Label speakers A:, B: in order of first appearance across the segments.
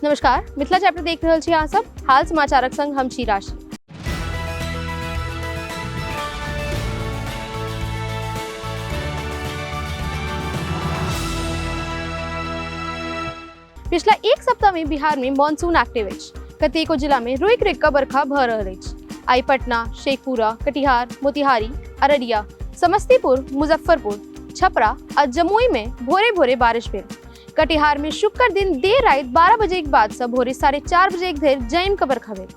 A: नमस्कार, मिथिला चैप्टर देख रहल छी अहाँ सब। हाल समाचारक संग हम छी राशि। पिछला एक सप्ताह में बिहार में मानसून एक्टिव अछि। कतेको जिला में रुकि रुकि कऽ बरखा भऽ रहल अछि। आइ पटना, शेखपुरा, कटिहार, मोतिहारी, अररिया, समस्तीपुर, मुजफ्फरपुर, छपरा आ जमुई में भोरे भोरे बारिश भेल। कटिहार में शुक्र दिन देर राति 12 बजे के बाद से भोरे 4:30 बजे धरि जमि कऽ बरखा भेल।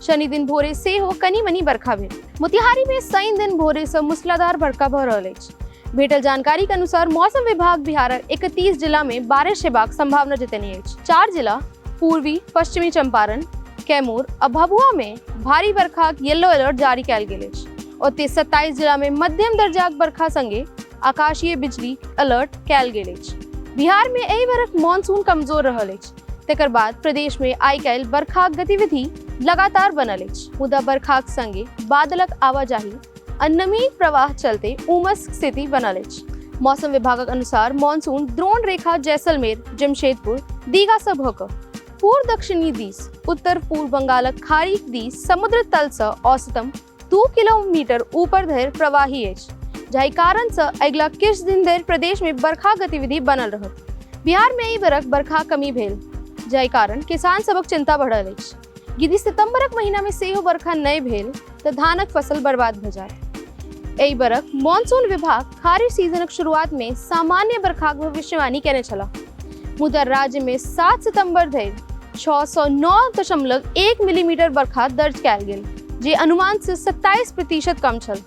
A: शनि दिन भोरे सेहो कनी मनी बरखा भेल। मोतिहारी में शनि दिन भोरे से मूसलाधार बरखा भऽ रहल अछि। भेटल जानकारी के अनुसार मौसम विभाग बिहारक 31 जिला में बारिश हेबाक संभावना जतेने अछि। 4 जिला पूर्वी, पश्चिमी चंपारण, कैमूर आ भभुआ में भारी बरखाक येलो अलर्ट जारी कयल गेल अछि। ओतहि 27 जिला में मध्यम दर्जाक बरखा संगे आकाशीय बिजली अलर्ट कयल गेल अछि। बिहार में एहि बरख मानसून कमजोर रहल अछि। तकर बाद प्रदेश में आइ काल्हि बरखाक गतिविधि लगातार बनल अछि। मुदा बरखाक संगे बादलक आवाजाही आ नमी प्रवाह चलते उमस स्थिति बनल अछि। मौसम विभागक अनुसार मानसून द्रोण रेखा जैसलमेर, जमशेदपुर, दीघा सँ भऽ कऽ पूर्व दक्षिणी दिस उत्तर पूर्व बंगालक खाड़ी दिस समुद्र तल सँ औसतन 2 किलोमीटर ऊपर धरि प्रवाही अछि, जाहि कारण सँ अगिला किछु दिन धरि प्रदेश में बरखा गतिविधि बनल रहत। बिहार में एहि बरख बरखा कमी भेल, जाहि कारण किसान सभक चिंता बढ़ल अछि। यदि सितंबरक महीना में सेहो बरखा नहि भेल तऽ धानक फसल बर्बाद भऽ जायत। एहि बरख मानसून विभाग खरीफ सीजनक शुरुआत में सामान्य बरखाक भविष्यवाणी केने छलाह, मुदा राज्य में 7 सितंबर धरि 609.1 मिलीमीटर बरखा दर्ज कयल गेल, जे अनुमान से 27% कम छल।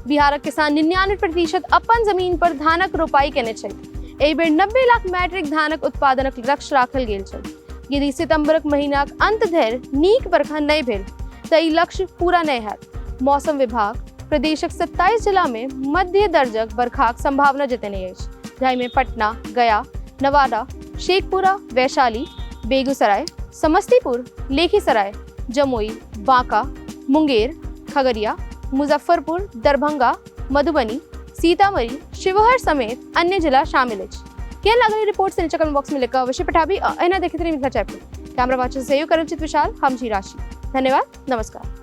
A: बिहारक किसान 99% अपन जमीन पर धानक रोपाई केने छथि। एहि बेर 90 लाख मैट्रिक धानक उत्पादनक लक्ष्य राखल गेल छल। यदि सितंबरक महीनाक अंत धरि नीक बरखा नहि भेल तऽ ई लक्ष्य पूरा नहि हैत। मौसम विभाग प्रदेशक 27 जिला में मध्य दर्जक बरखाक संभावना जतेने अछि, जाहिमे पटना, गया, नवादा, शेखपुरा, वैशाली, बेगूसराय, समस्तीपुर, लखीसराय, जमुई, बांका, मुंगेर, खगड़िया, मुजफ्फरपुर, दरभंगा, मधुबनी, सीतामढ़ी, शिवहर समेत अन्य जिला शामिल अछि। केहन लागल रिपोर्ट से नीचा कमेंट बॉक्स में लिख कऽ अवश्य पठाबी आ एहिना देखैत रही मिथिला चैप्टर। कैमरा वाचन सहयोग करल चित विशाल, हम छी राशि। धन्यवाद, नमस्कार।